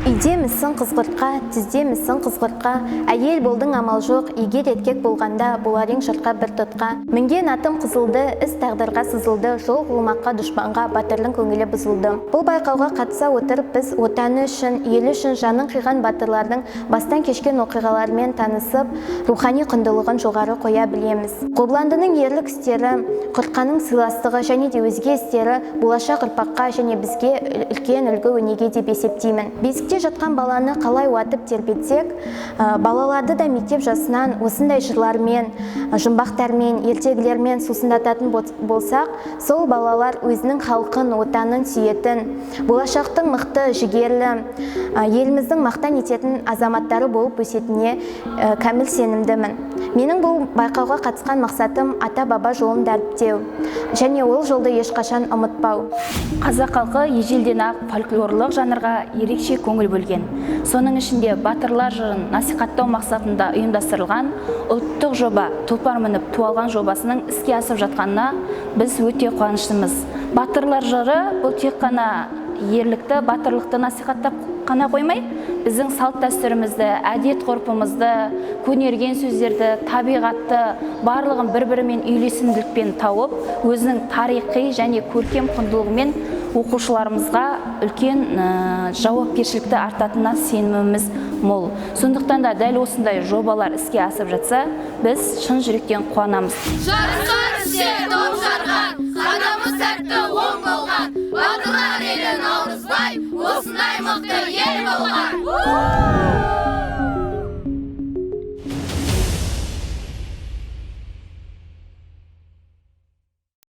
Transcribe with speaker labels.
Speaker 1: Үйдемісің қызғыртқа, түздемісің қызғыртқа, әйел болдың, амал жоқ. Егер еркек болғанда, болар ең жұртқа бір тұтқа. Мінген атым қызылды, іс тағдырға сызылды, жол қылмаққа дұшпанға, батырдың көңілі бұзылды. Бұл байқауға қатыса отырып, біз Отаны үшін, елі үшін жанын қиған батырлардың бастан кешкен оқиғаларымен танысып, рухани құндылығын жоғары қоя білеміз. Қобыландының ерлік істері, Құртқаның сыйластығы және де өзге істері болашақ ұрпаққа және бізге үлкен үлгі өнеге деп есептеймін. Бесікте жатқан баланы қалай уатып тербетсек, балаларды да мектеп жасынан осындай жырлармен, жұмбақтармен, ертегілермен сусындататын болсақ, сол балалар өзінің халқын, Отанын сүйетін, болашақтың мықты, жігерлі, еліміздің мақтан ететін азаматтары болып өсетініне кәміл сенімдімін. Менің бұл байқауға қатысқан мақсатым — ата баба жолын дәріптеу және ол жолды ешқашан ұмытпау.
Speaker 2: Қазақ халқы ежелден ақ фольклорлық жанрға ерекше көңіл бөлген. Соның ішінде батырлар жырын насихаттау мақсатында ұйымдастырылған ұлттық жоба «Тұлпар мініп ту алған» жобасының іске асып жатқанына біз өте қуаныштымыз. Батырлар жыры бұл тек қана ерлікті, батырлықты насихаттап қана қоймай, біздің салт дәстүрімізді, әдет ғұрпымызды, көнерген сөздерді, табиғатты, барлығын бір бірімен үйлесімділікпен тауып, өзінің тарихи және көркем құндылығымен оқушыларымызға үлкен жауапкершілікті артатынына сеніміміз мол. Сондықтан да дәл осындай жобалар іске асып жатса, біз шын жүректен қуанамыз.
Speaker 3: Жарысқа түссе топ жарған, қадамы сәтті, оң болған, батырлар елі Наурызбай осындай мықты ел болған.